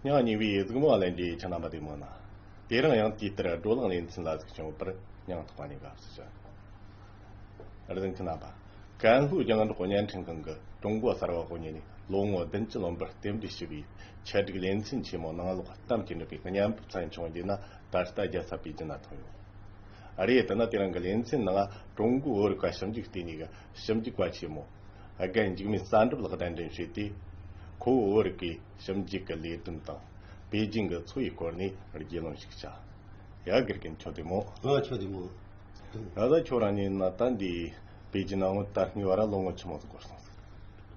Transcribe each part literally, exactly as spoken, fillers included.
ཉང་ཉེ་བའི་གཟིགས་མོ་ལེན་རྒྱུའི་ཁྱེད་རྣམ་པ་བདེ་མོ་ན། དེ་རིང་ཡང་དུས་ལྟར་བགྲོ་གླེང་ལེ་ཚན་ལ་གཟིགས་སྐྱོང་བར་སྙིང་ཐག་པ་ནས་དགའ་བསུ་ཞུ། རེ་ཟུང་ཁྱེད་རྣམ་པ། ཀན་ལྷོའི་རྒྱང་སྒྲོག་བརྙན་འཕྲིན་ཁང་གིས་ཀྲུང་གོ་གསར་བ་དབུ་བརྙེས་ནས་ལོ་ངོ་བདུན་ཅུ་ལོན་པར་རྟེན་འབྲེལ་ཞུ་བའི་ཆེད་སྒྲིག་ལེ་ཚན་ཆེན་མོ་ནང་ལོགས་གཏམ་གྱི་འགྲུབ་པའི་བརྙན་ཕབ་ཚན་ཆུང་བརྒྱུད་ན། ད་ལྟ་རྒྱལ་ས་པེ་ཅིན་ན་ཐོན་ཡོད། རེད། དེ་ན་དེ་རིང་གི་ལེ་ཚན་ནང་ཀྲུང་གོའི་བོད་རིག་པ་ཞིབ་འཇུག་ལྟེ་གནས་ཀྱི་ཞིབ་འཇུག་པ་ཆེན་མོ་རྒན་འཇིགས་མེད་བསམ་གྲུབ་ལགས་གདན་འདྲེན་བྱས་ཏེ། ཁོ་བོས་བོད་རིག་གི་ཞིབ་འཇུག་གི་ལས་དོན་དང་པེ་ཅིང་གི་འཚོ་བའི་སྐོར་ནས་རྒྱུས་ལོན་ཞིག་བྱ། ཡ། དགེ་རྒན་ཁྱོད་བདེ་མོ། ཨ། ཁྱོད་བདེ་མོ། ཡ། ད་ཁྱོད་རང་ཉིད་ན་ད་འདི་པེ་ཅིན་ནང་ད་སྔོན་བར་ལོ་ངོ་ཆི་མོ་ཟིག་འགོར་སོང་ཟིག།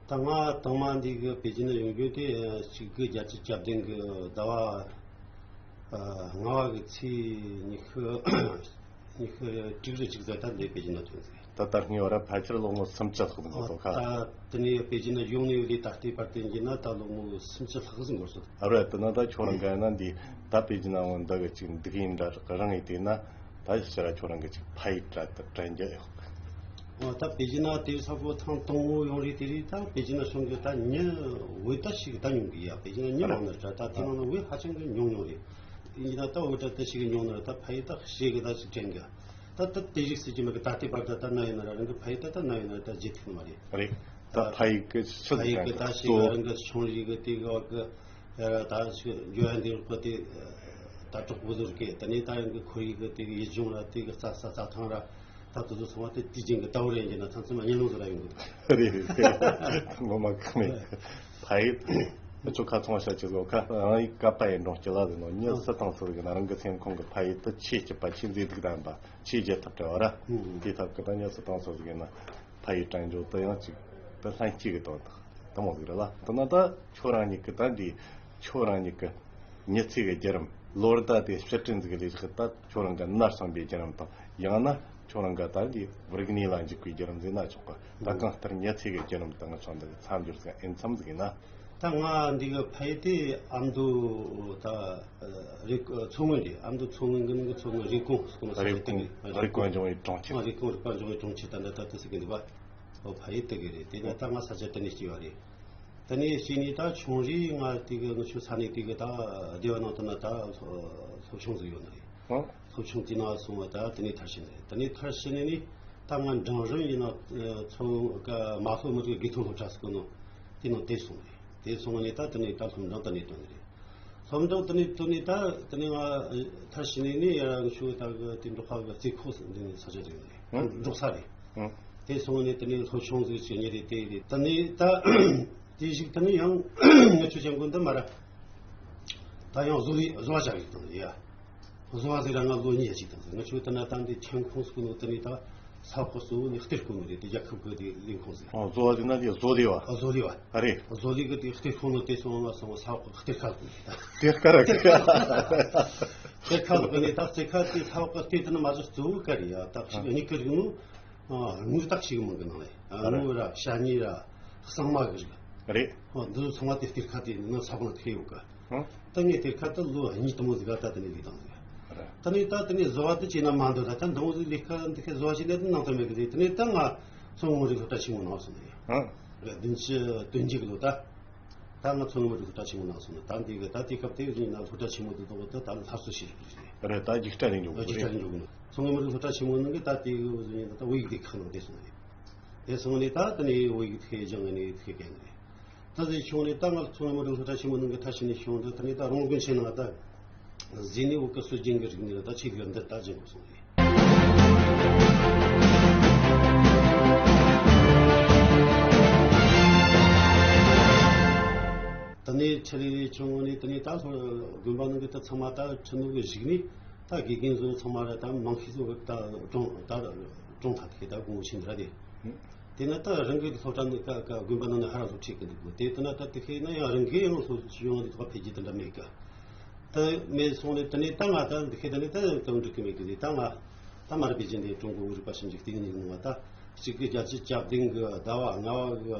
ད་ང་དང་མ་འདི་གི་པེ་ཅིན་ན་ཡོང་རྒྱུ་དེ་གཅིག་དགུ་བརྒྱད་ཅུ་གྱ་བདུན་གི་ཟླ་བ། ཨ། ལྔ་བ་གི་ཚེས་ཉི་ཤུ། ཉི་ཤུ་དྲུག་རེ་གཅིག་ཟེར། ད་འདི་པེ་ཅིན་ན་ཐོན་ཟིག། ད་ལྟ་སྔོན་བར་ཕལ་ཆེར་ལོ་ངོ་སུམ་ཅུ་ལྷག་ཟིག་འགོར་སོང་ཁ། ད་དེ་ནས་པེ་ཅིན་ན་ཡོང་ནས་ལས་ད་ལྟའི་བར་དུ་ཡིན་ན་ད་ལོ་ངོ་སུམ་ཅུ་ལྷག་ཟིག་འགོར་སོང་། ཨ་རོ། དེ་ན་ད་ཁྱོད་རང་ག་ན་འདི་ད་པེ་ཅིན་ན་འོང་འདི་གི་ཅིག་འདུག་ཡིན་འདྲ་རང་ཡིན། དེ་ན་ད་ཕྱིར་ཁྱོད་རང་གི་ཅིག་ཕ་ཡུལ་དྲན་དུ་དྲན་རྒྱུ་ཡོད། ཨོ། ད་པེ་ཅིན་ན་དེ་ས་གོ་ཐེངས་དང་པོ་ཡོང་རེད། དེ་རེད། ད་པེ་ཅིན་ན་སོང་གི་ད་མྱི་འོས་ད་ཞིག་ད་ཉུང་གི་ཡ། པེ་ཅིན་ན་མྱི་མང་ནི་ད་ད་དེ་ནང་ན་འོས་ཧ་ཅང་གི་ཉུང་ཉུང་རེད། ཡིན་ན་ད་འོས་ད་ད་ཞིག་ཉུང་ནི་ད་ཕ་ཡུལ་ད་ཞིག་གི་ད་ཞིག་དྲན་གི། ད་ད་དེ་རིགས་སྲིད་ཀྱི་མི་གི་ད་ལྟའི་བར་ད་ད་ན་ཡིན་ན་ར་རང་གི་ཕ་ཡུལ་ད་ད་ན་ཡིན་ན་ད་བརྗེད་ཐུབ་མ་རེད། རེད། ད་ཕ་ཡུལ་གི་ཕ་ཡུལ་གི་ད་ཞིག་གི་རང་གི་ཆུང་རིགས་གི་དེ་གི་བ་གི་ཡ་ད་ཞིག་འགྱོ་ཡ་འདི་རུ་ཁོ་དེ་ད་གྲོགས་པོ་ཟུར་གི་ད་ནི་ད་རང་གི་ཁོར་ཡུག་གི་དེ་གི་ཡིད་འབྱུང་ར་དེ་གི་རྩྭ་ས་རྩྭ་ཐང་ར། ད་དུ་དུ་ཚང་མ་དེ་དུས་རྒྱུན་གི་ལྟ་བུ་རེད། ཡིན་ན་ཚང་ཚང་མ་ཉེ་ལོང་ཟིག་ར་ཡོང་གི་འདུག། རེད་རེད། ངོ་མ་ཁག་མེད། ཕ་ཡུལ་ཆུ་ཁ་ཚོང་བྱ་ཆུ་ཚོ་ཁ་རང་ཡི་ཀ་པ་ཡི་འབྲོང་སྐྱི་ལ་ཟེར་ནོ། མྱི་སུ་དང་སུ་ཟིག་ན་རང་གི་སེམས་ཁོང་གི་ཕ་ཡུལ་དུ་ཆེས་སྐྱིད་པ་ཆེས་མཛེས་སྡུག་ལྡན་པ་ཆེས་རྒྱལ་ཐབས་བྲལ་བ་ར། དེ་ཐབས་ཀྱི་ད་མྱི་སུ་དང་སུ་ཟིག་ན་ཕ་ཡུལ་དྲན་འཇོག་ཏུ་ཡང་ཅིག་ཏུ་ལྷན་སྐྱེས་ཀྱི་དོན་དག་དུ་མོ་ཟིག་རེད་ལ། དེ་ན་ད་ཁྱོད་རང་ཉིད་ཀྱི་ད་འདི་ཁྱོད་རང་ཉིད་ཀྱི་མྱི་ཚེ་གི་བརྒྱུད་རིམ་ལོ་ཟླ་དེ་ཕྱིར་དྲན་ཟིག་ལས་ཞིག་ད་ཁྱོད་རང་གི་ནར་སོན་པའི་བརྒྱུད་རིམ་དང་། ཡང་ན་ཁྱོད་རང་གི་ད་འདི་རིག་གནས་ལ་འཇུག་པའི་བརྒྱུད་རིམ་ཟེར་ན་ཆོག་གི། ད་གང་ལྟར་མྱི་ཚེ་གི་བརྒྱུད་རིམ་དང་ང་ཚོ་འདི་གི་མཚམས་སྦྱོར་ཟིག་ཨེ་མཚམས་ཟིག་ཡིན་ན། ད་ང་འདི་གི་ཕ་ཡུལ་དེ་ཨ་མདོ་ད་རི་མཚོ་སྔོན་རེད། ཨ་མདོ་མཚོ་སྔོན་གི་མཚོ་སྔོན་རི་ཀོན་སྐོར་ན་ས་རི་ཆ་དེ་ཀོན་ནི་རི་ཀོན་ལྗོངས་ཡི་གྲོང་ཁྱེར། རི་ཀོན་རི་ཀོན་ལྗོངས་ཡི་གྲོང་ཁྱེར་ད་འདི་ད་ལྟ་ཟིག་གི་འདུག་བ། ཨོ། ཕ་ཡུལ་དེ་གི་རེད། དེ་ནས་ད་ང་ས་ཆ་དེ་ནས་སྐྱེས་པ་རེད། དེ་ནས་སྐྱེས་ནས་ད་ཆུང་རིང་ང་དེ་གི་ང་ཆོ་ས་གནས་དེ་གི་ད་སྡེ་བ་ནང་དུ་ན་ད་སློབ་སློབ་ཆུང་ཟིག་ཡོད་ནི་རེད། ཨོ། སློབ་ཆུང་དེ་ན་སོང་བ་ད་དེ་ནས་མཐར་ཕྱིན་ནས་རེད། དེ་ནས་མཐར་ཕྱིན་ནས་ནི་ད་ང་འབྲིང་རིམ་ཡིན་ན་ཚོ་ཀ་མ་སློབ་མི་རིགས་དགེ་ཐོན་སློབ་གྲྭ་ཟེར་གོ་ནོ་དེ་ནང་དེ་སོང་རེད། དེ་སོང་ནས་ད་དེ་ནས་ད་སློབ་འབྲིང་དེ་ནས་ཐོན་ནི་རེད། སློབ་འབྲིང་དེ་ནས་ཐོན་ནས་ད་དེ་ནས་ང་མཐར་ཕྱིན་ནས་ནི་ཡ་ང་ཆོ་ད་གི་དེ་འབྲོག་ཁ་གི་རྩེ་ཁོག་ཟེར་འདི་ནས་ས་ཆ་དེ་ནས་རེད། འབྲོག་ས་རེད། དེ་སོང་ནས་དེ་ནས་སློབ་ཆུང་ཟིག་བྱས་ནི་རེད། དེ་རེད། དེ་ནས་ད་དེ་ཞིག་དེ་ནས་ཡང་ང་ཆོ་ཅན་ཀུན་ད་མ་ར་ད་ཡང་བཟོ་བའི་བཟོ་བ་བྱ་གི་དང་ཡ། བཟོ་བ་ཟིག་ར་ང་ལོ་གཉིས་ཅིག་དང་ཟེར། ང་ཆོ་ད་ན་ད་འདི་ཁྱོན་ཁོངས་སུ་ནོ་ད་ནི་ད་ས་ཁོངས་སུ་ནི་གཏེར་ཁོངས་ནི་རེད། དེ་རྒྱལ་ཁབ་ཀྱི་དེ་ལས་ཁུངས་ཟིག། ཨོ། བཟོ་བ་ཟེར་ན་དེ་བཟོ་ལས་བ། ཨ། བཟོ་ལས་བ། ཨ་རེད། བཟོ་ལས་ཀྱི་དེ་གཏེར་ཁོངས་ནི་དེ་སོང་ང་སོང་ས་ཁོངས་གཏེར་ཁ་ལ་གཏེར་ཁ་ར། གཏེར་ཁ་ལ་གི་ནི་ད་གཏེར་ཁ་དེ་ས་ཁོངས་གཏེར་དེ་ནི་མ་གཞི་གཙོ་བོ་ག་རེ་ཡ། ད་ཕྱི་གཉིས་ཀྱི་རིགས་ནི། ཨ། དངུལ་རྟགས་ཤིག་མང་གི་ནང་ལས། ཨ། དངུལ་ར་ཞ་ཉི་ར་གཙང་མ་གི་རིགས། རེད། ཨ། འདི་ཚོ་ཚང་མ་དེ་གཏེར་ཁ་དེ་ནང་ས་ཁོངས་ལ་ཐེ་ཡོད་གི། ཨ། ད་ངས་གཏེར་ཁ་དེ་ལོ་གཉིས་དུ་མོ་ཟིག་ག་ད་དེ་ནས་ལས་དང་ཟིག། རེད། ད་ནས་ད་དེ་ནས་བཟོ་བ་དེ་བྱས་ན་མ་འདོད་ད། ད་འདི་མོ་ཟིག་ལས་ཀ་འདི་ཁའི་བཟོ་བ་བྱས་ན་དེ་ནང་དུ་མེད་གི་ཟིག། དེ་ནས་ད་ང་མཚོ་སྔོན་རི་སློབ་གྲྭ་ཆེན་མོ་ནང་སོང་ནས། ཨ། བདུན་ཅུ་དོན་གཅིག་ལོ་ད། ད་ང་མཚོ་སྔོན་མི་རིགས་སློབ་གྲྭ་ཆེན་མོ་ནང་སོང་ནས་ད་འདི་གི་ད་དེ་སྐབས་དེ་བཞིན་ན་སློབ་གྲྭ་ཆེན་མོ་དེ་དང་ད་ད་སླར་གསོ་བྱེད་རྒྱུ་རེད། རེད། ད་རྒྱུགས་སྤྲད་ནས་འཇོག་གི་རྒྱུགས་སྤྲད་ནས་འཇོག་གི་ནི། མཚོ་སྔོན་མི་རིགས་སློབ་གྲྭ་ཆེན་མོ་ནང་གི་ད་དེ་གི་བཞིན་ན་ད་བོད་ཡིག་དེ་ཁག་ནང་དེ་སོང་ནས། དེ་སོང་ནས་ད་དེ་ནས་བོད་ཡིག་དེ་སྦྱངས་ནས་དེ་གན་རེད། ད་དེ་བྱུང་ནས་ད་ང་མཚོ་སྔོན་མི་རིགས་སློབ་གྲྭ་ཆེན་མོ་ནང་གི་མཐར་ཕྱིན་ནས་བྱུང་དུ་ད་ནས་ད་རོང་དགོན་ཆེན་ནང་ད། གཟིགས་ནས་བོད་ཀྱི་སྲོལ་རྒྱུན་གྱི་རིག་གནས་ལ་ད་ཆེད་དུ་འདི་ལྟ་ཅན་དགོས་སོང་རེད། དེ་ནས་ཁྲི་ལས་ཆུང་ངུ་ནས་དེ་ནས་ད་ལྷོ་དགོན་པ་ནང་གི་ད་ཚང་མ་ད་ཁྲི་ནོར་གྱི་གཞུག་ནས་ད་དགེ་རྒན་ཚོ་ཚང་མ་ར་ད་མང་ཤོས་ཚོ་གི་ད་གྲོངས་ད་གྲོངས་ཐལ། དེ་གི་ད་དགོངས་པ་ཆེན་འདྲ་དེ། དེ་ན་ད་རང་གི་སློབ་གྲྭ་ནི་ཀ་ཀ་དགོན་པ་ནང་ནས་ཧ་ར་སློབ་ཁྲིད་གི་འདུག་གོ། དེ་དེ་ན་ད་དེ་ཁའི་ན་ཡང་རང་གི་ཡང་སློབ་སྦྱོང་འདི་ཐོག་འཕེལ་རྒྱས་དེ་འདྲ་མེད་ཀ། ད་མེད་སོང་ནས་དེ་ནས་ད་ང་ད་འདི་ཁའི་ད་ནས་ད་དོན་འགྲིག་གི་མེད་གི་ཟིག། ད་ང་ད་མར་པེ་ཅིན་དེ་ཀྲུང་གོ་བོད་རིག་པ་ཞིབ་འཇུག་ལྟེ་གནས་ནང་ང་ད་གཅིག་དགུ་བརྒྱད་ཅུ་གྱ་བདུན་གི་ཟླ་བ་ལྔ་བ་གི་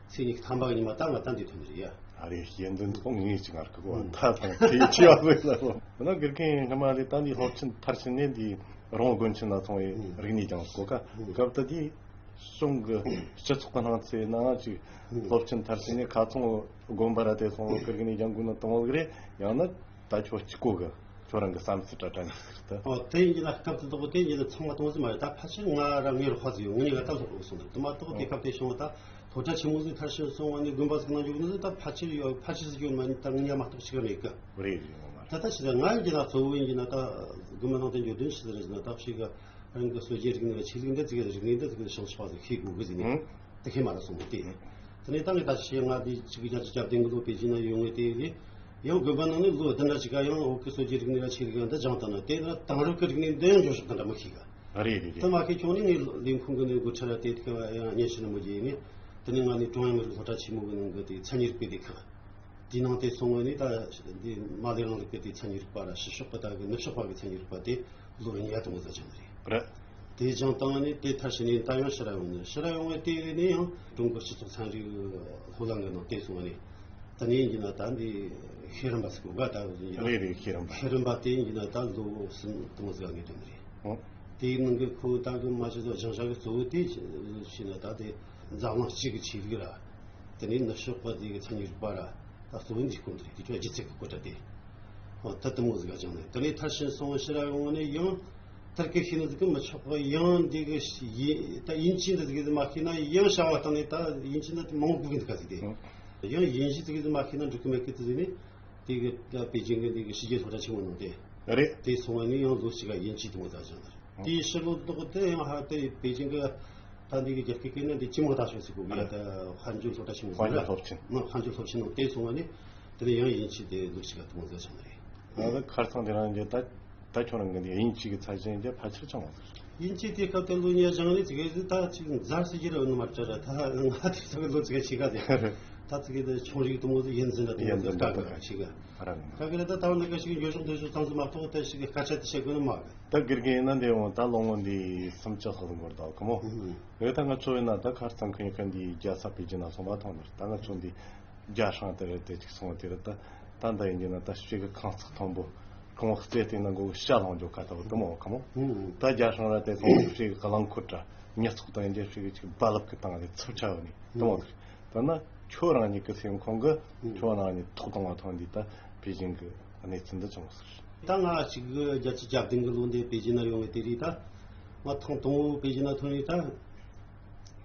ཚེས་ཉི་ཤུ་ཐམ་པ་གི་ཉི་མ་ད་ང་ད་འདི་ཐོན་ནི་རེད་ཡ། ཨ་རེ། གཞན་དོན་ཐོག་ངེས་ཅིག་ངར་གི་གོ་ད་དང་དེ་ཆེ་བ་ཟིག་ལ་གོ། ད་ན་དགེ་རྒན་སྔ་མ་ལས་ད་འདི་སློབ་ཆེན་མཐར་ཕྱིན་ནས་འདི་རོང་དགོན་ཆེན་ན་སོང་བའི་རིག་གནས་སྦྱངས་གོ་ཀ། སྐབས་ད་འདི། གཞུང་གི་སྤྱི་ཚོགས་ཀྱི་སྣང་ཚུལ་ནང་ཅིག་སློབ་ཆེན་མཐར་ཕྱིན་ནས་ཁ་ཚོང་དགོན་པ་ར་དེ་སོང་ལོ་ཁེར་གི་ནས་ཡང་དགོས་ན་གཏོང་ལོ་གི་རེད། ཡང་ན་ད་ཁྱོད་གཅིག་པོ་གི་ཁྱོད་རང་གི་བསམ་ཚུལ་དྲ་དྲ་འཇུག་ཟེར་ད། ཨོ་དེ་ཡིན་ན་སྐབས་དེ་དག་དེ་ཡིན་ན་ཚང་མ་གཏོང་ཟིན་མ་རེད། ད་ཕལ་ཆེར་ང་རང་ངའི་རོགས་པ་ཟིག་ཡོད། ངས་ད་སློབ་རོགས་སོང་ད་དུ་མ་གཏོགས་དེ་སྐབས་དེ་བྱུང་བ་ད་སློབ་གྲྭ་ཆེན་མོ་ཟིག་མཐར་ཕྱིན་སོང་བ་ནས་དགོན་པ་ཟིག་ནང་འཇུག་ནི་ཟིག་ད་ཕལ་ཆེར་ཡོད། ཕལ་ཆེར་ཟིག་ཡོད་མ་ད་ངས་མ་གཏོགས་ཅིག་མེད་གི། རེད་རེད། ཡོང་མ་རེད། ད་ད་ཕྱི་ད་ང་ཡིན་གྱི་ན་གཙོ་བོ་ཡིན་གྱི་ན་ད་དགོན་པ་ནང་དུ་འགྱོ་དོན་ཕྱི་ཟིག་རེད་ཟེར་ན་ད་ཕྱི་གི་རང་གི་སྲོལ་འབྱེད་རིག་གནས་ཆོས་ལུགས་འདི་ཚིག་རིག་གནས་འདི་ཚིག་བྱང་ཆུབ་པ་ཟིག་ཤེས་དགོས་གི་ཟིག་ནས་ཨང་། དེ་ཤེས་མ་ར་སོང་གི་དེ། དེ་ནས་ད་ངས་ད་ཤེས་ང་འདི་ཆིག་བརྒྱ་བཅུ་གྱ་བདུན་གི་ལོ་པེ་ཅིན་ན་ཡོང་ངས་དེ་ལས་ཡང་དགོན་པ་ནང་ནས་ལོ་བདུན་ར་གཅིག་ག་ཡང་བོད་ཀྱི་སྲོལ་འབྱེད་རིག་གནས་ལ་ཆོས་ལུགས་འདི་སྦྱངས་བཏང་ན་དེ་ལ་དེང་རབས་ཀྱི་རིག་གནས་འདི་ཡང་འགྱུར་ཕྱོགས་དང་འདྲ་མི་ཤེས་ག། རེད་རེད་དེ་རེད། མ་ཤེས་ཀྱང་ནི་ངས་ལས་ཁུངས་གི་ནས་སྒོ་ཁྲལ་ར་དེ་དེ་ག་ཡང་སྙན་ཞུ་ནི་མི་བརྗེད་ནས་དེ་ནས་ང་ནི་ཀྲུང་དབྱང་མི་རིགས་སློབ་གྲྭ་ཆེན་མོ་གི་ནང་གི་དེ་མཚན་ཉིད་རིག་པའི་སྡེ་ཁག་དེའི་ནང་དེ་སོང་བ་ནི་ད་འདི་མར་ལེ་རིང་ལུགས་ཀྱི་དེ་མཚན་ཉིད་རིག་པ་ར་ཕྱི་ཕྱོགས་པ་དག་གི་ནུབ་ཕྱོགས་པ་གི་མཚན་ཉིད་རིག་པ་དེ་ལོ་ཉིས་བརྒྱ་དང་པོ་ཟ་ཅང་རེད། རེད། དེ་སྦྱངས་བཏང་ནས་དེ་མཐར་ཕྱིན་ནས་ད་ཡང་ཕྱིར་ཡོང་ནས་ཕྱིར་ཡོང་བའི་དེ་རེད་ནས་ཡང་ཀྲུང་གོ་སྤྱི་ཚོགས་ཚན་རིག་སློབ་གླིང་གི་ནང་དེ་སོང་བ་ནས་ད་ནས་ཡིན་གྱི་ན་ད་འདི་ཤེས་རིམ་པ་ཟེར་གོ་ག་ད་རེད་རེད། ཤེས་རིམ་པ། ཤེས་རིམ་པ་དེ་ཡིན་གྱི་ན་ད་ལོ་གསུམ་དང་ཟ་ངེས་དོན་རེད། ཨོ། དེའི་ནང་གི་ཁོ་ད་གི་མ་ཅི་ཚོ་སྦྱང་བྱ་གི་གཙོ་བོ་དེ་ཞེ་ན་ད་དེ་འཛམ་གླིང་སྤྱི་གི་ཆོས་ལུགས་ར། དེ་ནས་ནུབ་ཕྱོགས་པ་དེ་གི་མཚན་ཉིད་རིག་པ་ར། ད་གཙོ་བོ་འདི་སྐོར་དེ་དེ་ཚོ་སྒྱུ་རྩལ་གི་སྐོར་ར་དེ། ཨོ་ད་དེ་མོ་ཟིག་ག་སྦྱངས་ནས་དེ་ནས་མཐར་ཕྱིན་སོང་ཕྱིར་ཡོང་ནས་ཡང་དར་གི་ཤེས་ནི་ཟིག་གི་མི་ཆོག་པ་ཡང་འདི་གི་ཡིན་ད་དབྱིན་ཇི་འདི་ཟིག་གི་མ་ཤེས་ན་ཡང་བྱ་བ་བཏང་ནས་ད་དབྱིན་ཇི་འདི་མང་པོ་གི་འདི་ག་ཟིག་དེ། ཡང་དབྱིན་ཇི་ཟིག་གི་མ་ཤེས་ན་འགྲིག་གི་མེད་གི་དེ་ཟིག་ནས། དེ་གི་ད་པེ་ཅིང་གི་འདི་གི་ཕྱི་རྒྱལ་སློབ་གྲྭ་ཆེན་མོ་ནང་དེ། རེད། དེ་སོང་བ་ནི་ཡང་ལོ་གཅིག་ག་དབྱིན་ཇི་དེ་མོ་ད་སྦྱངས་ནི་རེད། དེའི་ཕྱི་ལོ་ཏོག་དེ་ཡང་ཧ་དེ་པེ་ཅིང་གི་ད་འདི་གི་རྒྱ་སྐད་སྐད་ནི་འདི་ཅི་མོ་ད་ཤོད་ཟེར་གོ་གི་ཡ་ད་དཔལ་འབྱོར་སློབ་གྲྭ་ཆེན་མོ་ཟེར་ར། དཔལ་འབྱོར་སློབ་ཆེན་ནང་དེ་སོང་བ་ནི་དེ་ནི་ཡང་དབྱིན་ཇི་དེ་ལོ་གཅིག་ག་དེ་མོ་ད་སྦྱངས་ནི་རེད། ང་ད་ཁར་སང་དེ་རང་གི་ད་ད་ཁྱོད་རང་གི་འདི་དབྱིན་ཇི་གི་ཚད་གཞི་འདི་ཕལ་ཆེར་ཆུང་བ་ཟེར། དབྱིན་ཇི་དེ་སྐབས་དེ་ལོ་ཉིས་སྦྱངས་ནས་ཅིག་གི་ད་ཅིག་མཛའ་སི་རྒྱུ་རེ་ནི་མ་བྲལ་ར་ད་ང་དེ་ཚོ་གི་ལོ་ཅིག་ག་ཤི་ག་དེ་ད་ཅིག་གི་ད་ཆུང་རིགས་དུ་མོ་དེ་ཡིན་ཟིན་ན་དུ་མོ་དེ་ཀ་གི་ཤི་ག་ཨ་ར་ནི་ཀ་གི་ར་ད་ད་བར་ནི་ཀ་ཤི་གི་འགྱོ་ཤོག་དེ་ཤོག་ཙང་ཙི་མ་གཏོགས་ད་ཤི་གི་སྐད་ཆ་དེ་བཤད་དགོས་ནི་མ་གི། ད་དགེ་རྒན་ཡིན་ན་འདི་འོང་ད་ལོ་ངོ་འདི་སུམ་ཅུ་ལྷག་འགོར་ད་གི་མོ། ཨུ་ཧུ། རེད་ད་ང་ཚོ་ཡིན་ན་ད་ཁར་སང་ཁ་ཡིན་ཁ་འདི་རྒྱལ་ས་པེ་ཅིན་ན་སོང་བ་ཐོང་ནི་རེད། ད་ང་ཚོ་འདི། རྒྱ་ཧྲང་དེ་རེད་དེ་གཅིག་སོང་དེ་རེད་ད། ད་ད་ཡིན་གྱི་ན་ད་ཕྱི་གི་ཁང་བརྩེགས་མཐོན་པོ། ཁང་བརྩེགས་དེ་ན་མགོ་གི་ཤ་ལང་འཇོག་ཁ་ད་བུ་དུ་མོ་ཁ་མོ། ད་རྒྱ་ཧྲང་ར་དེ་སོང་ཕྱི་གི་རླངས་འཁོར་དྲ་ཉ་ཚོགས་དང་ཡིན་གྱི་ཕྱི་གི་ཅིག་རྦ་རླབས་ཀྱི་སྟེང་ལས་ཚུབ་ཆ་བ་ནི་དུ་མོ་ཟེར། ད་ན་ཁྱོད་རང་ཉིད་ཀྱི་སེམས་ཁོང་གི་ཁྱོད་རང་ཉིད་ཐོག་དང་བ་ཐོན་འདི་ད་པེ་ཅིང་གི་གནས་ཚུལ་འདི་བྱུང་ཟེར། ད་ང་གཅིག་གི་བརྒྱད་ཅུ་གྱ་བདུན་གི་ལོ་འདི་པེ་ཅིན་ན་ཡོང་བའི་དེ་རིགས་ད། ང་ཐེངས་དང་པོ་པེ་ཅིན་ན་ཐོན་ཡིན་ད།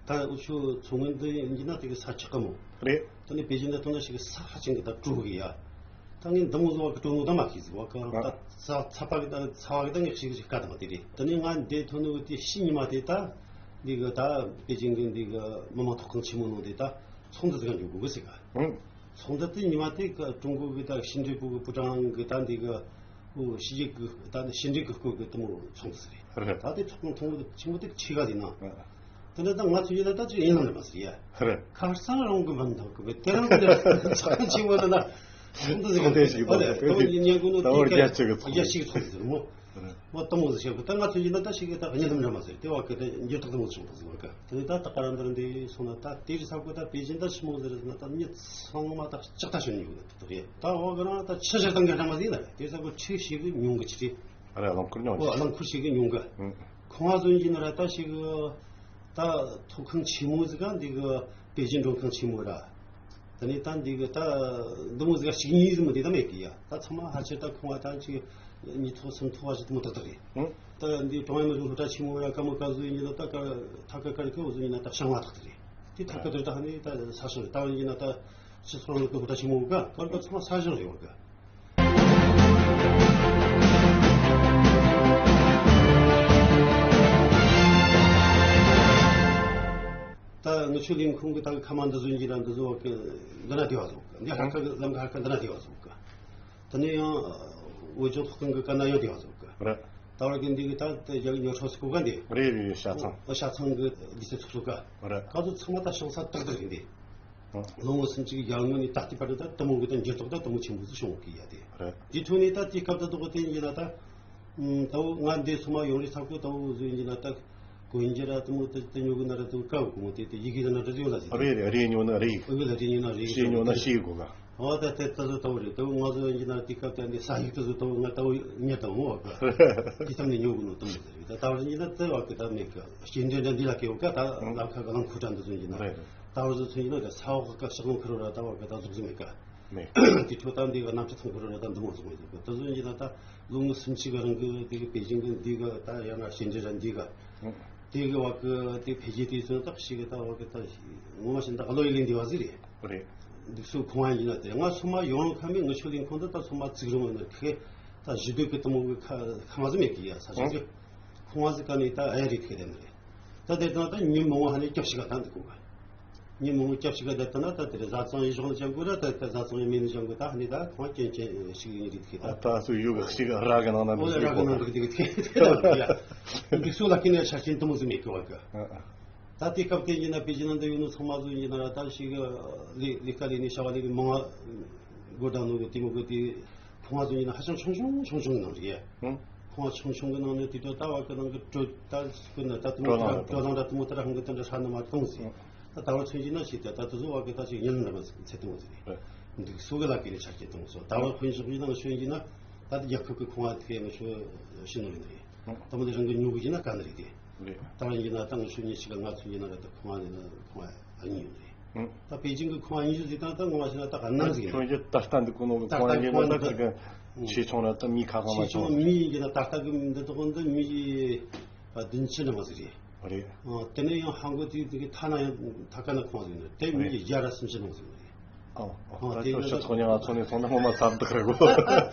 ད་འུ་ཆོ་མཚོ་སྔོན་འདི་ཡིན་གྱི་ན་དེ་གི་ས་ཆག་གི་མོ། རེད། ད་ནི་པེ་ཅིན་འདི་ཐོན་ན་ཞིག་གི་ས་ཧ་ཅང་གི་ད་དྲོ་གི་ཡ། ད་ངས་འདི་མོ་བཟོ་བ་གི་དྲོ་ནོ་ད་མ་ཤེས་ཟིག་བ་ག་ད་ཚ་ཚ་པ་གི་ད་ཚ་བ་གི་ད་ངས་ཤིག་ཞིག་ག་ད་མ་དེ་རེད། ད་ནི་ང་འདི་ཐོན་ནོ་གི་དེ་ཕྱི་ཉི་མ་དེ་ད་འདི་གི་ད་པེ་ཅིན་གི་འདི་གི་མི་མང་ཐོག་ཁང་ཆེན་མོ་ནང་དེ་ད་ཚོགས་འདུ་ཟིག་ག་འཇུག་དགོས་གི་ཟིག་ག་ཚོགས་འདུ་དེ་ཉི་མ་དེ་གི་ཀྲུང་གོ་གི་ད་ཕྱི་འབྲེལ་པུའུ་གི་པུའུ་ཀྲང་གི་ད་འདི་གི་ཕྱི་རྒྱལ་གི་ད་ཕྱི་འབྲེལ་གི་སྐོར་གི་དེ་མོ་ཚོགས་འདུ་ཟིག་རེད། རེད། ད་དེ་ཚོགས་ཁང་ཐོག་ཆེན་མོ་དེ་ཆེ་ག་ཟིག་ན། དེ་འདྲ་ད་ང་ཚོ་ཡིན་ན་ད་ཅིག་ཡིན་ལ་མ་ཟེར་ཡ། རེད། ཁ་སང་རང་གི་མི་འདུག་གི་དེ་རང་གི་ཚོགས་ཁང་ཆེན་མོ་ན་ན་ཚོགས་འདུ་ཟིག་ཁོང་དེ་ཞིག་འདུག་དེ་ཉན་གོ་ནོ་ད་བར་རྒྱ་ཆེ་གི་ཚོགས་རྒྱ་ཆེ་གི་ཚོགས་འདུ་ཟེར་མོ། རེད། མོ་དེ་མོ་ཟིག་བཤད་གི་ད་ང་ཚོ་ཡིན་ན་ད་ཞིག་གི་ད་གཉིད་ལམ་འདྲ་མ་ཟེར་དེ་བ་གི་ད་འགྱུར་ཐག་དེ་མོ་ཆུང་དུ་ཟེར་བ་གི་དེ་ནི་ད་ད་ག་རང་འདིར་འདི་སོང་ན་ད་དེ་རི་ས་གོ་ད་པེ་ཅིན་ད་ཆི་མོ་ཟེར་ན་ད་མྱི་ཚང་མ་ད་ལྕགས་ཐག་ཤོད་ནི་ཡོད་ནི་དེ་རེད། ད་བ་གི་རང་ད་ཆི་ཞིག་ད་འགའ་འདྲ་མ་ཟིག་ན་དེ་ས་གོ་ཆི་ཞིག་གི་ཉུང་གི་ཆི་རེད། ཨ་རེ་རླངས་འཁོར་ཉོ་ཨོ་རླངས་འཁོར་ཞིག་གི་ཉུང་གི། ཁང་བ་བཟོ་རྒྱུ་ན་ར་ད་ཞིག་ད་ཐོག་ཁང་ཆེན་མོ་ཟིག་ག་འདི་གི་པེ་ཅིན་མགྲོན་ཁང་ཆེན་མོ་ར། ད་ནི་ད་འདི་གི་ད་འདི་མོ་ཟིག་ག་ཞིག་གཉིས་ཟིག་མི་འདི་ད་མེད་གི་ཡ། ད་ཚང་མ་ཧ་ཆེ་ད་ཁང་བ་ད་ཅིག་གཉིས་ཐོག་གསུམ་ཐོག་བ་ཞིག་དེ་མོ་ཏག་ཏག་རེད། ད་འདི་ཀྲུང་དབྱང་མི་རིགས་སློབ་གྲྭ་ཆེན་མོ་ར་ཀ་མོ་ཀ་བཟོ་རྒྱུ་ན་ད་ཀ་ཐ་ཀ་ཀ་རི་ཀ་བཟོ་རྒྱུ་ན་ད་ཤང་བ་ཏག་ཏག་རེད། དེ་ཐ་ཀ་དེར་ད་ཧ་ནི་ད་ས་ཞིང་རེད། ད་འོན་རྒྱུ་ན་ད་སྤྱི་ཚོགས་རིང་ལུགས་ཀྱི་སློབ་གྲྭ་ཆེན་མོ་ག་ཀ་རི་ཀ་ཚང་མ་ས་ཞིང་རེད་བ་ག། ད་ངི་ཆོ་ལིང་ཁུང་གི་ད་གི་ཁ་མ་འདི་བཟོ་ཡིན་གྱི་ན་འདི་བཟོ་བ་གི་འདི་ན་དེ་བ་བཟོ་གི་འདི་ཧར་ཁ་གི་ལམ་གི་ཧར་ཁ་འདི་ན་དེ་བ་བཟོ་གི། ད་ནི་ཡང་འོས་སྦྱོང་ཚོགས་ཁང་གི་ཀ་ན་ཡང་དེ་བ་བཟོ་གི། རེད། ད་བར་གི་འདི་གི་ད་དེ་རྒྱ་གི་ཉོ་ཆོག་སི་གོ་ག་འདི། རེད་རེད་རེད། ཤ་ཚང་། ཤ་ཚང་གི་འདི་སེ་ཚོགས་སུ་ག། རེད། ཀ་ཚོ་ཚང་མ་ད་ཤང་ས་ཏག་ཏག་རེད་འདི། ལོ་ངོ་སུམ་ཅུ་གི་ཡར་སྔོན་ནས་ད་ལྟའི་བར་དུ་ད་དེ་མོ་གི་ད་འགྱུར་ལྡོག་ད་དེ་མོ་ཆེན་པོ་ཟིག་བྱུང་གི་ཡ་དེ། རེད། དེ་ཐོག་ནས་ད་དེ་སྐབས་ད་དོག་དེ་ཡིན་ན་ད། ད་འོ་ང་འདི་སོ་མ་ཡོང་རེ་ཚ་གོ་ད་འོ་བཟོ་ཡིན་ན་ད། གོན་རྒྱུ་ར་དེ་མོ་དེ་དེ་ཉོ་གི་ན་ར་དེ་ཀ་བ་གོ་མོ་དེ་དེ་ཡི་གེ་ད་ན་འདྲ་ཡོད་ལ་ཟིག་རེད་རེད། རེད་ཉོ་ན་རེད། ཨོ་ཡོད་ལ་རེད་ཉོ་ན་རེད། ཤེས་ཉོ་ན་ཤེས་གོ་ག། འོ་ད་དེ་ལྟ་བུ་ལྟ་བུ་རེད། ལྟ་བུ་ང་ཚོ་ཡིན་ན་དེ་སྐབས་དེ་འདི་ས་ཡིག་ལྟ་བུ་ལྟ་བུ་ང་ལྟ་བུ་ཉེ་དང་འོ་ག་དེ་ཙམ་ནས་ཉོ་གི་ནོ་དུ་མོ་ཟེར་ད་ད་བར་ཡིན་ན་དེ་བ་གི་ད་མེད་གི་སྐྱེལ་འདྲེན་འདྲ་འདི་ལ་སྐྱེལ་ག་ད་ལམ་ཁ་གི་རླངས་འཁོར་འདྲ་འདི་ཚོ་ཡིན་ན་རེད། ད་བར་ཚོ་ཚོ་ཡིན་ན་ག་ས་འོག་གི་ཤག་རླངས་འཁོར་ར་ད་བ་གི་ད་ཟུག་ཟིག་མེད་ག་མེད། དེ་ཁྲོད་ད་འདི་ག་གནམ་གྲུ་ཐང་འཁོར་ར་ད་འདི་མོ་ཟུག་མེད་གི་དེ་ཚོ་ཡིན་ན་ད་ལོ་ངོ་སུམ་ཅུ་གི་རིང་གི་དེ་གི་པེ་ཅིང་གི་འདི་ག་ད་ཡང་ན་སྐྱེལ་འདྲེན་འདྲ་འདི་ག་དེ་གི་བ་གི་དེ་འཕེལ་རྒྱས་དེ་ཚོ་ད་ཞིག་གི་ད་བ་གི་ད་ངོ་མ་བྱས་ན་ད་བློ་ཡི་ལས་འདི་བ་ཟིག་རེད། རེད། འདུག་སོ་ཁོང་ཡིན་ན་དེ་ང་སོ་མ་ཡོང་ཁ་མི་ངི་ཆོ་ལིན་ཁོང་དུ་ད་སོ་མ་ཚིག་རུང་ནི་ཁེ་ད་ཞི་དུ་གི་དུ་མོ་གི་ཁ་ཁ་མ་ཟི་མེད་གི་ཡ་ས་ཆ་གི་ཁོང་ཟི་ཀ་ནི་ད་ཨེ་རི་ཁེ་དེ་ནི་རེད། ད་དེ་དང་ད་ཉི་མ་ངོ་ཧ་ནི་སྐྱབས་ཤིག་ག་ད་འདི་གོ་ག་ཉི་མ་ངོ་སྐྱབས་ཤིག་ག་དེ་ད་ན་ད་དེ་རེད། བཟའ་ཚང་ཡི་ཞོག་ལ་ཅང་གོ་ར་ད་ད་བཟའ་ཚང་ཡི་མེ་ནི་ཅང་གོ་ད་ཧ་ནི་ད་ཁོང་ཅན་ཅན་ཞིག་ཡིན་རིག་ཁེ་ད་ད་སུ་ཡུ་ག་ཞིག་ར་གི་ནང་ན་འོ་ལ་ར་གི་ནང་འདི་གི་དེ་གི་དེ་ད་ཡ་འདུག་སོ་ལ་ཁེ་ནི་ཆ་ཆེན་དུ་མོ་ཟི་མེད་གི་བ་གི་ད་དེ་སྐབས་དེ་ཡིན་ན་པེ་ཅིན་ནང་དུ་ཡོད་ནོ་ཚང་མ་ཚོ་ཡིན་ན་ད་ཞིག་ལི་ལི་ཀ་ལི་ནི་ཤ་བ་ལི་གི་མང་བ་གོ་ད་ནོ་གི་དེ་མོ་གི་དེ་ཁོང་བ་ཚོ་ཡིན་ན་ཧ་ཅང་ཆུང་ཆུང་ཆུང་ཆུང་གི་ནང་རེད། ཁོང་བ་ཆུང་ཆུང་གི་ནང་ནས་དེ་དོ་ད་བ་གི་ནང་གི་དྲོད་ད་ཀུན་ན་ད་དུ་མོ་དྲོད་ལང་དྲོད་ལང་ད་དུ་མོ་ད་རང་གི་དེ་འདྲ་ཧྲ་ནི་མ་གཏོང་ཟིན་ད་ད་བར་ཚུན་གྱི་ན་ཞིག་དེ་ད་དུ་བཟོ་བ་གི་ད་ཅིག་ཉིན་འདྲ་མ་ཚེ་ཐུང་བ་ཟིན་འདུག་སུ་གི་ལ་གི་ནི་ཆ་རྐྱེན་གཏོང་སོ་ད་བར་ཁོན་ཞོག་ཡིན་ན་ཤོད་ཡིན་ན་ད་དུ་རྒྱལ་ཁབ་གི་ཁོང་བ་དེ་ངི་ཆོ་ཤི་ནོ་ཡིན་རེད། ད་མོ་དེ་རང་གི་ཉོ་གི་ཡིན་ན་ག་ནི་རེད་དེ། རེད། ད་རང་ཡིན་ན་ད་ང་ཆོ་ཉིན་ཞིག་ལ་ང་ཚོ་ཡིན་ན་ར་ད་ཁོང་ཨ་ཡིན་ན་ཁོང་ཨ་ཨ་ཉིན་ཡོད་རེད། ད་པེ་ཅིང་གི་ཁོང་ཨ་ཉིན་ཞིག་ད་ད་ངོ་མ་ཞིག་ན་ད་ག་ནང་ཟིག་ཡིན་ཁོང་རེད། གི་ད་ལྟ་འདི་ཀུན་ནོ་གི་ད་ཁོང་ཨ་ད་ཉིན་ཁོང་ན་ད་ད་གི་ཆེ་ཆུང་ར་ད་མི་ཁ་ཁ་མ་ཆེ་ཆུང་ཆུང་མི་ཡིན་གྱི་ན་ད་ལྟ་གི་འདི་ད་ཁོང་འདི་མི་ཡི་བདུན་ཅུ་འདྲ་མ་ཟིག་རེད། རེད། དེ་ནས་ཡང་ཧང་གོ་དེ་དེ་གི་ཐ་ན་ཡང་ཐ་ཀ་ན་ཁོང་ཟིག་ཡིན་རེད། དེ་མི་ཡི་བརྒྱ་ར་སུམ་ཅུ་འདྲ་མ་ཟིག་རེད། ཨོ། ཨོ། ད་དེ་ཁྱོད་ནི་ཤི་ཚོགས་ཉང་ང་ཚོ་ནས་སོང་ན་ངོ་མ་ཚབ་འདུག་རེད་གོ།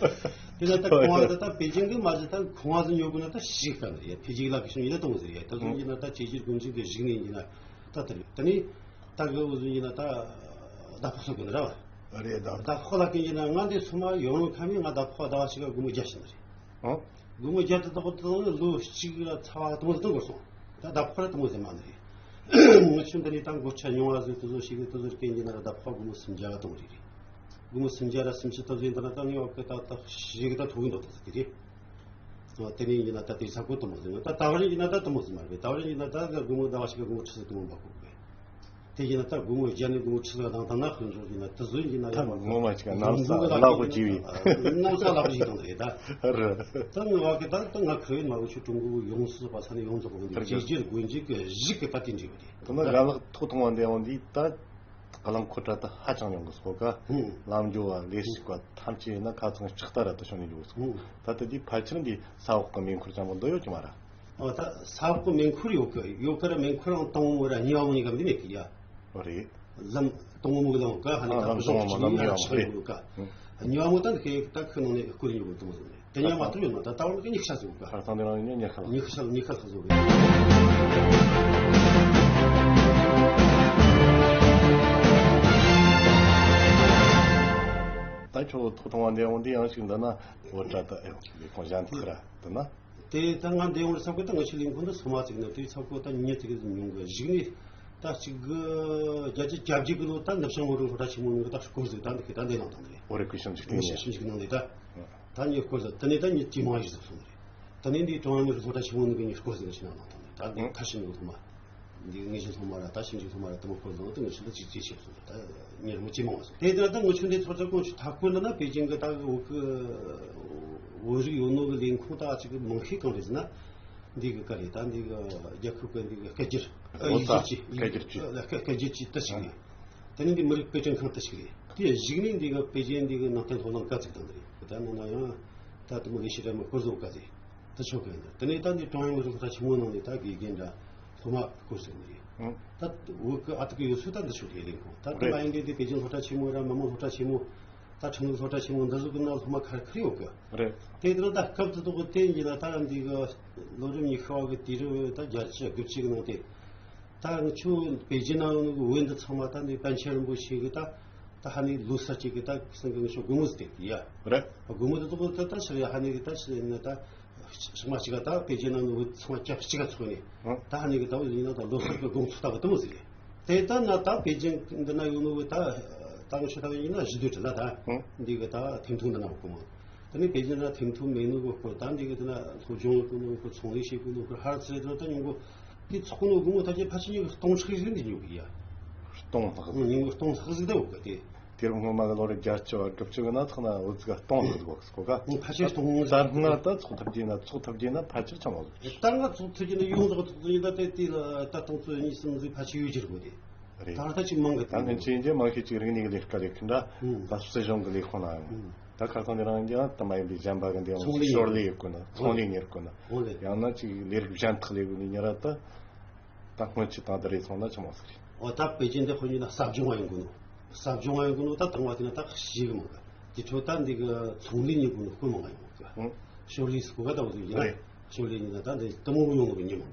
དེ་ལ་ད་ཁོང་ད་ད་པེ་ཅིང་གི་མ་གཞི་ད་ཁོང་ང་ཚོ་ཉོ་དགོས་ན་ད་ཤིག་ག་ནི་ཡ་ཕི་ཇི་ལ་གི་ཤིང་ཡིན་ན་གཏོང་ཟེར་ཡ་ད་ཚོ་ཡིན་ན་ད་བྱས་རྗེས་དགོན་ཆེན་གི་གཞིགས་ནས་ཡིན་ན་ད་དེ་རེད། ད་ནི་ད་གི་འུ་ཚོ་ཡིན་ན་ད་ཟླ་ཕོགས་སོགས་གི་ནི་ར་བ། རེད་ད། ཟླ་ཕོགས་ལ་གི་ཡིན་ན་ང་འདི་སོ་མ་ཡོང་ཁ་མི་ང་ཟླ་ཕོགས་ཟླ་བ་ཞིག་ག་སྒོར་མོ་བརྒྱ་ཞིག་ནི་རེད། ཨོ། སྒོར་མོ་བརྒྱ་དེ་དག་དང་ལོ་གཅིག་ལ་ཚ་བ་གཏོང་ཟིན་དགོས་སོང་། ད་ཟླ་ཕོགས་ར་གཏོང་ཟིན་མ་ནི་རེད། ངི་ཆུ་འདི་ནས་ད་འགོ་ཁྲ་ཉུང་བ་ཟིག་དུ་ཟོ་ཞིག་གི་དུ་ཟོ་སྐྱེན་གྱི་ན་ར་ཟླ་ཕོགས་སྒོར་མོ་སུམ་བརྒྱ་གཏོང་རེད་རེད། སྒོར་མོ་སུམ་བརྒྱ་ར་སུམ་ཅུ་དུ་ཟིན་ད་ན་ད་ངི་བ་གི་ད་ད་ཞིག་གི་ད་ཐོག་གི་འདོད་ད་ཟིག་གི་རེད། ཨོ་དེ་ནས་ཡིན་ན་ད་དེ་ས་ཁོ་དུ་མོ་ཟིན་ད་ད་བར་ཡིན་ན་ད་དུ་མོ་ཟིན་མ་རེད། ད་བར་ཡིན་ན་ད་སྒོར་མོ་ཟླ་བ་ཞིག་གི་སྒོར་མོ་ཁྲི་ཟིག་དུ་མོ་འབག་གོ་གི་རེད། དེ་ཡིན་ན་ད་སྒོར་མོ་བརྒྱ་ནས་སྒོར་མོ་ཁྲི་ལ་དང་ཐང་ན་ཁོང་ཚོ་ཡིན་ན་དུ་ཟོ་ཡིན་ན་ད་ཡང་ངོ་མ་ཅིག་ག་ནམ་ས་ལག་པོ་ཅི་བི་ནམ་ས་ལག་པོ་ཅི་དང་རེད་ད། རེད། ད་ངི་བ་གི་ད་ད་ང་ཁ་ཡོད་མ་གི་ཆུ་ཀྲུང་གོ་ཡོངས་སུ་པ་ས་ནས་ཡོངས་སུ་པ་གི་རེད། བྱས་རྗེས་དགོན་རྗེས་གི་གཞིག་གི་ད་དེ་འདྲ་བ་རེད། ད་ན་རྒན་ལགས་ཐོག་ཐོག་མ་འདས་འོང་འདི་ད་རླངས་འཁོར་དྲ་ད་ཧ་ཅང་ཡོང་གི་སོ་ག་ལམ་འགྲོ་བ་ལས་ཞིག་པ་ཐམས་ཅད་ཡིན་ན་ཁ་ཚང་ལྕགས་རྟ་ར་ད་ཤོང་ནས་འགྲོ་གི་སོ། ད་ད་འདི་ཕལ་ཆེར་འདི་ས་འོག་གི་མེ་འཁོར་ཅང་པོ་འདི་ཡོད་ཀྱི་མ་ར། ཨོ་ད་ས་འོག་གི་མེ་འཁོར་ཡོད་གི་ཡོད་གི་ར་མེ་འཁོར་རང་དང་པོ་ར་གཉིས་པ་མོ་གཉིས་ཀ་འདི་མེད་གི་ཡ། རེད། ལམ་དང་པོ་མོ་གི་ལམ་ག་ཧ་ནི་ཨ་ད་ལམ་གཞུང་དང་པོ་ལམ་གཉིས་པ་མོ་རེད། གཉིས་པ་མོ་ད་ཁེ་ད་ཁེ་ནང་ནས་སྐོར་ཡོད་གི་དང་པོ་ཟིག་རེད། དེ་ཉག་མ་ཐུབ་ཡོད་ན་ད་ད་བར་གི་ཉི་ཤུ་ཤ་ཟིག་ག་ཁ་སང་དེ་རང་ཉི་ཉི་ཤུ་ལ། ཉི་ཤུ་ཤ་ཉི་ཤུ་ཤ་ཟིག་རེད། ད་ཁྱོད་ཐོག་ཐོག་མ་འདས་འོང་དེ་ཡང་ཞིག་འདི་ན་འོ་དྲ་ད་ཨེ་ལས་ཁོང་གཞན་ཐག་ར་འདི་ན། དེ་ད་ང་འདས་འོང་ས་གོ་ད་ང་ཆི་ལིང་ཁོང་ད་སོ་མ་ཚིག་ན་དེ་ས་གོ་ད་ཉི་ཚིག་ཉུང་གི་གཞིག་ནས་ད་གཅིག་གི་རྒྱ་ཆེ་རྒྱ་བརྒྱུད་གི་ལོ་ད་ནུབ་བྱང་ངོ་རུ་ལྷོ་བྲག་ཆེན་མོ་ནང་གི་ད་སྐོར་ཟིག་ད་འདི་གི་ད་འདི་ནང་དང་འདི་རེད། འོ་རེ་ཁུ་ཤམ་ཅིག་ངི་ཤམ་ཅིག་ནང་འདི་ད། ད་ངས་སྐོར་ཟ་དེ་ནས་ད་ངས་ཇེ་མང་ཞིག་ཟིག་སོང་རེད། ད་ནས་འདི་ཀྲུང་དབྱང་མི་རིགས་སློབ་གྲྭ་ཆེན་མོ་ནང་གི་ངས་སྐོར་ཟ་ངས་ཕྱི་ནང་ལ་ཐོན་རེད། ད་འདི་ཨང་ཁ་ཤས་ནས་ཐོག་མ་འདི་ངས་ཞིག་ཐོག་མ་ར་ད་ཞིང་ཞིག་ཐོག་མ་ར་ད་མོ་སྐོར་ཟ་ད་ངས་ཕྱི་ལ་ཅིག་ཅིག་ཤེས་སོང་རེད། ད་ངས་རི་མོ་ཇེ་མང་བ་སོང་དེ་ལྟར་ད་ངས་ཆུ་འདི་ཚོར་ཚོར་ཀོང་ཆུ་མཐའ་སྐོར་ལ་ན་པེ་ཅིང་གི་ད་འོག་གི་བོད་རིགས་ཡོད་ནོ་གི་ལས་ཁུངས་ད་ཅིག་མང་ཤས་གང་རེད་ཟེར་ན། འདི་གི་ཀ་རེད། ད་འདི་གི་རྒྱལ་ཁབ་ཀྱི་འདི་གི་སྐད་སྒྱུར་ཨ་ཡིག་གཟུགས་ཀྱི་སྐད་སྒྱུར་ཅིག་སྐད་སྒྱུར་ཅིག་ད་ཞིག་རེད། དེ་ནས་འདི་མི་རིགས་དཔེ་སྐྲུན་ཁང་ད་ཞིག་རེད། དེ་གཞིག་ནས་འདི་གི་དཔེ་རྒྱན་འདི་གི་ནང་བསྟན་སློབ་གླིང་ཀ་ཚིག་དང་འདི་རེད། ད་ནང་ན་ཡང་ད་དུ་མོ་ལས་ཤི་ར་མི་སྐོར་བཟོ་ཀ་ཚིག་ད་ཆོག་གི་ཡིན། དེ་ནས་ད་འདི་ཀྲུང་དབྱང་མི་རིགས་སློབ་གྲྭ་ཆེན་མོ་ནང་ནས་ད་དགེ་རྒན་འདྲ་སློབ་མ་སྐོར་ཟེར་ནི་རེད། ད་བོད་ཀྱི་ཨ་ཐུར་གི་ཡོད་ཚུལ་ད་འདི་ཆོག་གི་ལས་ཁུངས་ད་དུ་མ་ཡིན་དེ་འདི་དཔེ་རྒྱན་སློབ་གྲྭ་ཆེན་མོ་ར་མི་དམངས་སློབ་གྲྭ་ཆེན་མོ། ད་ཁྲིམས་ལུགས་སློབ་གྲྭ་ཆེན་མོ་འདི་ཚོ་གི་ནང་སློབ་མ་ཁ་ཁ་ཡོད་གི། རེད། དེ་དེ་ད་སྐབས་དེ་དག་གི་དེ་ཡིན་ན་ད་འདི་གི་ལོ་རིམ་ཉི་ཤུ་བ་གི་དུས་རབས་ད་བརྒྱད་ཅུ་དགུ་བཅུ་གི་ནང་དེ། ད་ང་ཆུ་པེ་ཅིན་ནང་གི་བོད་འདི་ཚང་མ་ད་འདི་པཎ་ཆེན་རིན་པོ་ཆེ་གི་ད་ད་ཧ་ནི་ལོ་གསར་གཅིག་གི་ད་སང་གི་ང་ཆུ་དགོང་མོ་ཟིག་དེ་ཡ། རེད། དགོང་མོ་དེ་དག་ད་ད་ཕྱིར་ཡ་ཧ་ནི་གི་ད་ཕྱིར་ཡིན་ན་ད། ཞག་མ་གཅིག་ག་ད་པེ་ཅིན་ནང་ནས་འུ་ཚང་མ་སྐྱབས་གཅིག་ག་ཚོགས་ནས། ད་ཧ་ནི་གི་ད་འུ་ཡིན་ན་ད་ལོ་གསར་གི་དགོང་ཚོགས་ལྟ་བུ་དེ་མོ་ཟིག་རེད། དེ་ལྟ་ན་ད་པེ་ཅིན་འདི་ན་ཡོད་ནོ་གི་ད་ད་ང་ཆོ་ད་ཡིན་ན་གཞིས་སྡོད་དྲི་ལ་ད་འདི་གི་ད་ཐེམ་ཐོ་འདི་ན་གོ་མ། ད་ནི་པེ་ཅིན་ན་ཐེམ་ཐོ་མེད་ནོ་གི་སྐོར་ད་འདི་གི་ད་ན་སློབ་སྦྱོང་གི་ནོ་གི་ཚོང་ལས་བྱེད་གི་ནོ་གི་ཧར་ཚེ་ད་ད་ཉུང་གོ་དེ་ཚོགས་ནོ་གི་ངོ་ད་ཅི་ཕལ་ཆེར་ཉུང་གི་སྟོང་ཕྲག་ཟིག་འདི་ཉུང་གི་ཡ། སྟོང་ལྷག་ཉུང་གི་སྟོང་ལྷག་ཟིག་ད་འོ་གི་དེ། དུས་རབས་སྔོན་མ་གི་ལོ་རབས་བརྒྱད་ཅུ་བ་དགུ་བཅུ་གི་ནང་ཚོགས་ན་འུ་ཚོ་ག་སྟོང་ཟིག་དགོས་གོ་ག་ཕལ་ཆེར་སྟོང་ཟིག་ད་སྔར་ད་ཚོགས་ཐུབ་རྒྱུ་ན་ཚོགས་ཐུབ་རྒྱུ་ན་ཕལ་ཆེར་ཆང་བ་ཟིག་ད་སྔར་ཚོགས་ཐུབ་རྒྱུ་ན་ཡོང་ཟིག་ཚོགས་ཐུབ་རྒྱུ་ན་དེ་དེ་ལ་ད་སྟོང་ཚོ་གཉིས་གསུམ་ཟིག་ཕལ་ཆེར་ཡོད་རྒྱུ་རེད་གོ་དེ། རེད། ད་ལྟ་ཅིག་མང་གི་ད་ནི་ཅིག་འདི་མང་ཤས་ཅིག་རིག་གནས་ཀྱི་ལས་ཀ་ལས་མཁན་འདྲ། ད་སྲིད་གཞུང་གི་ལས་ཁུངས་ན་ཡང་། ད་ཁ་སང་དེ་རང་རྒྱ་དུ་མ་ཡིན་པའི་གཞན་པ་གི་འདི་ཚོང་ལས་ཞོར་ལས་ཡོད་དགོས་ན་ཚོང་ལས་གཉེར་དགོས་ན། ཡང་ན་ཅིག་ལས་རིགས་གཞན་དག་ལས་དགོས་ནི་ཉེ་ར་ད། ད་སྔོན་ཆད་དང་དེ་རེད་སོང་ན་ཆི་མོ་ཟིག་རེད། འོ་ད་པེ་ཅིན་འདི་ཁོ་ཡིན་ན་ཟབ་སྦྱོང་བ་ཡོང་གི་ནོ། ཟབ་སྦྱོང་བ་ཡོང་གི་ནོ་ད་དང་བ་དེ་ན་ད་ཞིག་མང་གི་དེ་ཁྲོད་ད་འདི་གི་ཚོང་ལས་གཉེར་དགོས་ནོ་དཔེ་མང་ང་ཡོང་གི་ཞོར་ལས་སུ་གོ་ག་ད་བ་ཟིག་ཡིན་ན། ཞོར་ལས་ཡིན་ན་ད་འདི་དུ་མོ་ཡོང་གི་མི་མང་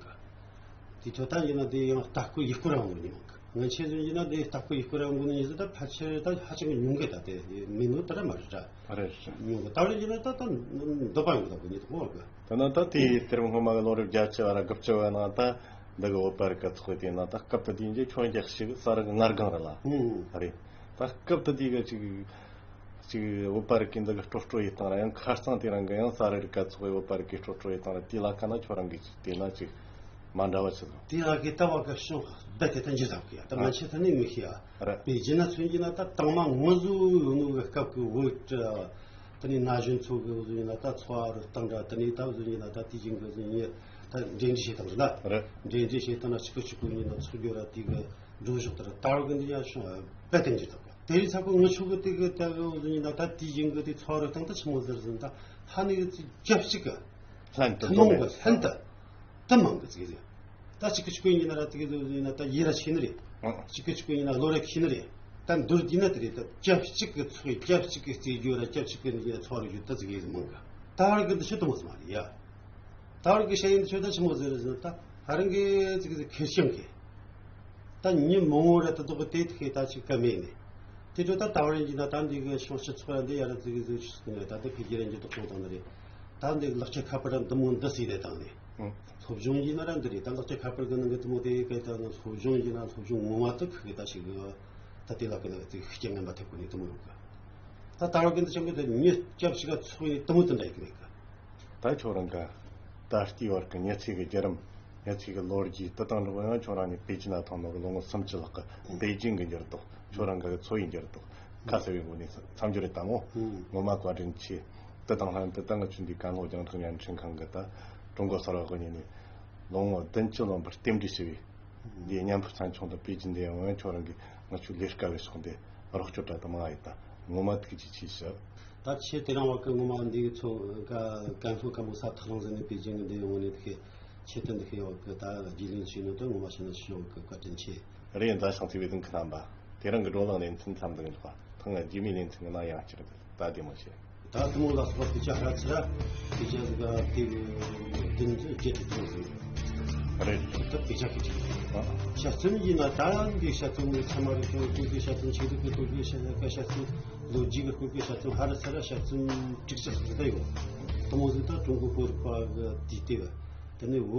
གི་དེ་ཁྱོད་ད་ཡིན་ན་དེ་ཡང་ལྟ་སྐོར་ཡིག་སྐོར་རང་དགོས་ནི་མང་གི་ང་ཆེ་ཟིན་ཡིན་ན་དེ་ལྟ་སྐོར་ཡིག་སྐོར་རང་དགོས་ནི་ཡིན་ཟིན་ད་ཕལ་ཆེར་ད་ཧ་ཅང་གི་ཉུང་གི་ད་དེ་མི་ནོ་ད་ར་མ་རེད་ད། རེད། ཉུང་གི་ད་རེད་ཡིན་ན་ད་ད་འདོད་པ་ཡོང་གི་ད་དགོས་ནི་ད་གོ་གི་ད་ན་ད་དེ་དེར་སྔོན་མ་གི་ལོ་རབས་བརྒྱད་ཅུ་བ་ར་དགུ་བཅུ་བ་ནང་ད་འདི་གི་བོད་པ་རིག་ག་ཚོགས་དེ་ན་ད་སྐབས་དེ་དུས་འཇིག་ཁྱོད་འཇག་ཞིག་ས་ར་གི་ངར་གང་ར་ལ། ཧུང་། རེད། ད་སྐབས་དེ་དུས་གི་ཅིག་ཅིག་བོད་པ་རིག་གི་འདི་གི་སྤྲོ་སྤྲོ་ཡི་སྟེང་ར་ཡང་ཁ་རྩང་དེ་རང་གི་ཡང་ས་ར་རིག་ག་ཚོགས་བོད་པ་རིག་གི་སྤྲོ་སྤྲོ་ཡི་སྟེང་ར་དེ་ལ་ཁ་ན་ཁྱོད་རང་གི་ཅིག་དེ་ན་ཅིག་མ་འདྲ་བ་ཆི་ཟིག་དེ་ལ་གི་ལྟ་བ་གི་ཤོག་ད་དེ་ད་འཇི་ཟབ་གི་ཡ་ད་མ་ཆེ་ད་ནི་མི་ཤེས་ཡ། རེད། པེ་ཅིན་ན་མཚོན་གྱི་ན་ད་དང་མ་ངོ་བཟོ་ཡོད་ནོ་གི་སྐབས་གི་བོད་ད་ནི་ན་གཞོན་ཚོ་གི་བཟོ་ཡིན་ན་ད་འཚོ་བ་རུ་བཏང་འདྲ་ད་ནི་ད་བཟོ་ཡིན་ན་ད་དེ་བཞིན་གི་བཟོ་ཡིན་ད་འབྲེལ་འདྲིས་བྱེད་སྟངས་རེད་ན། རེད། འབྲེལ་འདྲིས་བྱེད་སྟངས་ན་གཅིག་གི་གཅིག་གི་ཡིན་ན་ཚོགས་རྒྱུ་ར་དེ་གི་འགྲོ་ཕྱོགས་ལྟར་དར་གི་འདི་ཡང་ཤོག་དཔེ་དེ་འགྱུར་ཐུབ་གི་དེ་རིང་ཚ་ཁོ་ངུ་ཆུ་གི་དེ་གི་དེ་གི་འོ་ཟིན་ཡིན་ན་ད་དེའི་ཡིན་གི་དེ་ཚོགས་རུ་བཏང་ད་ཆི་མོ་ཟེར་ཟིན་ད་ཧ་ནི་གི་ཚིག་རྒྱབ་གཅིག་གི་ལྷན་དུ་ཐུན་མོང་གི་ལྷན་དུ་དུ་མང་གི་ཚིག་རེད། ད་གཅིག་གི་གཅིག་གི་ཡིན་ན་ར་དེ་གི་འོ་ཟིན་ཡིན་ན་ད་ཡི་ར་ཆེ་ནི་རེད། གཅིག་གི་གཅིག་གི་ཡིན་ན་ལོ་ར་ཁྱི་ནི་རེད། ད་འདུར་དེ་ན་དེ་རེད་ད་རྒྱབ་གཅིག་གི་ཚོགས་རྒྱབ་གཅིག་གི་རྩེ་རྒྱུ་ར་རྒྱབ་གཅིག་གི་ཚོགས་རུ་རྒྱུ་ད་ཚིག་ཡིན་ཟིན་མང་གི་ད་བར་གི་འདི་ཆུ་དུ་མོ་ཟིན་མ་རེད་ཡ། ད་བར་གི་ཤ་ཡིན་ཆོས་ད་ཆི་མོ་ཟེར་ཟེར་ད་ཧ་རང་གི་ཙི་གི་ཙི་ཁེར་རྐྱང་གི་ད་ཉི་མོ་ངོ་ར་ད་དོག་གི་དེ་ཐེ་ད་ཅིག་ཀ་མེད་ནི། དེ་ཚོ་ད་ད་བར་ཡིན་གྱི་ན་ད་འདི་གི་ཤོག་ཆི་ཚོགས་ར་འདི་ཡ་ར་ཙི་གི་ཙི་ཆི་ཟེར་ད་དེ་ཕི་གི་ར་འགྱུར་ལྡོག་གཏོང་བཏང་ནི་རེད། ད་འདི་གི་ལག་ཆ་ཁ་པར་ར་འདི་མོ་འདི་སི་རེད་བཏང་ནི། སློབ་སྦྱོང་ཡིན་ན་ར་འདི་རེད་ད་ལག་ཆ་ཁ་པར་གི་ནང་གི་དེ་མོ་དེ་གི་ད་སློབ་སྦྱོང་ཡིན་ན་སློབ་སྦྱོང་ངོ་མ་དེ་ཁི་གི་ད་ཅིག་གི་ད་དེ་ལ་གི་ན་ཙི་ཤི་རྐྱང་ངན་པ་ཐེབས་གོ་ནི་དེ་མོ་རུ་གི་ད་ད་བར་གི་འདི་ཅང་གི་དེ་ཉི་སྐྱབས་ཤིག་ག་ཚོགས་ཡིན་དེ་མོ་དེ་འདྲ་ཡི་གི་རེད་གི་ད་ཁྱོད་རང་ག་ད་ལྟའི་བར་གྱི་ཉི་ཚེ་གི་བརྒྱུད་རིམ། ཉི་ཚེ་གི་ལོ་རྒྱུས་དེ་དང་འདྲ་བོ་ཡང་ཁྱོད་རང་ནི་པེ་ཅིན་ན་ཐོན་ནོ་གི་ལོ་ངོ་སུམ་ཅུ་ལྷག་གི་པེ་ཅིན་གི་འགྱུར་ལྡོག་ཁྱོད་རང་གི་འཚོ་བའི་འགྱུར་ལྡོག་ཁ་གསལ་བའི་སྒོ་ནས་མཚམས་སྦྱོར་རེ་བཏང་ངོ་། ངོ་མ་བཀའ་དྲིན་ཆེ། དེ་དང་ལྷན་དུ་ད་ང་ཚོའི་འདི་ཀན་ལྷོ་རྒྱང་ཐག་བརྙན་འཕྲིན་ཁང་གི་ད་ཀྲུང་གོ་གསར་བ་དབུ་བརྙེས་ནས་ལོ་ངོ་བདུན་ཅུ་ལོན་པར་རྟེན་འབྲེལ་ཞུ་བའི། འདིའི་མཉམ་འབྲེལ་ཚན་ཆུང་དང་པེ་ཅིན་འདི་ཡང་ཁྱོད་རང་གིས་ང་ཚོའི་ལས་ཀ་བའི་ཕྱོགས་འདི་རོགས་སྐྱོར་དྲ་དང་མང་ཡོད་ད་ངོ་མ་ཐུགས་རྗེ་ཆེ་ཞུ། ད་ཆེས་དེ་རིང་བར་གི་ངོ་མ་འདི་ཚོ་ཀན་ལྷོ་སྐམ་པོ་ས་ཐག་རིང་ཟིན་ནས་པེ་ཅིན་གི་འདི་ཡོང་ནས་དེ་ཁའི་ཆེད་དུ་འདི་ཁའི་བར་གི་ད་རྒྱུས་ལོན་བྱས་ནོ་ད་ངོ་མ་བྱས་ན་ཞུ་བར་གི་བཀའ་དྲིན་ཆེ། རེད། མཛའ་ཞིང་བརྩེ་བའི་གདུང་ཁ་རྣམ་པ། དེ་རིང་གི་བགྲོ་གླེང་ལེ་ཚན་མཚམས་འདི་འཇོག་པ། ཐེངས་རྗེས་མའི་ལེ་ཚན་གྱི་ནང་ཡང་བསྐྱར་དུ་ད་བདེ་མོ་བྱེད། ད་ཐུན་མོང་ལ་སོགས་པ་དཔེ་ཆ་ཧ་ཚ་དཔེ་ཆ་ཟིག་ག་དེ་བདུན་ཚོད་བརྒྱད་དུ་ཐོན་ཟིན། རེད། ད་དཔེ་ཆ་གི་ཆེད་དུ་དཔྱད་རྩོམ་ཡིན་ན་ད་འདི་དཔྱད་རྩོམ་ཚང་མ་རེད། ཀྲུང་གོའི་དཔྱད་རྩོམ་ཆེད་དུ་གི་ཀྲུང་གོའི་དཔྱད་རྩོམ་ལྷོ་རྒྱུད་ཀྱི་དཔྱད་རྩོམ་ཧ་ར་ཚ་ར་དཔྱད་རྩོམ་དྲུག་ཅུ་ཟིག་ད་ཡོད། ཐུན་མོང་ཟིག་ད་ཀྲུང་གོའི་བོད་རིག་པ་གི་དུས་དེབ་དེ་ནས་བོད།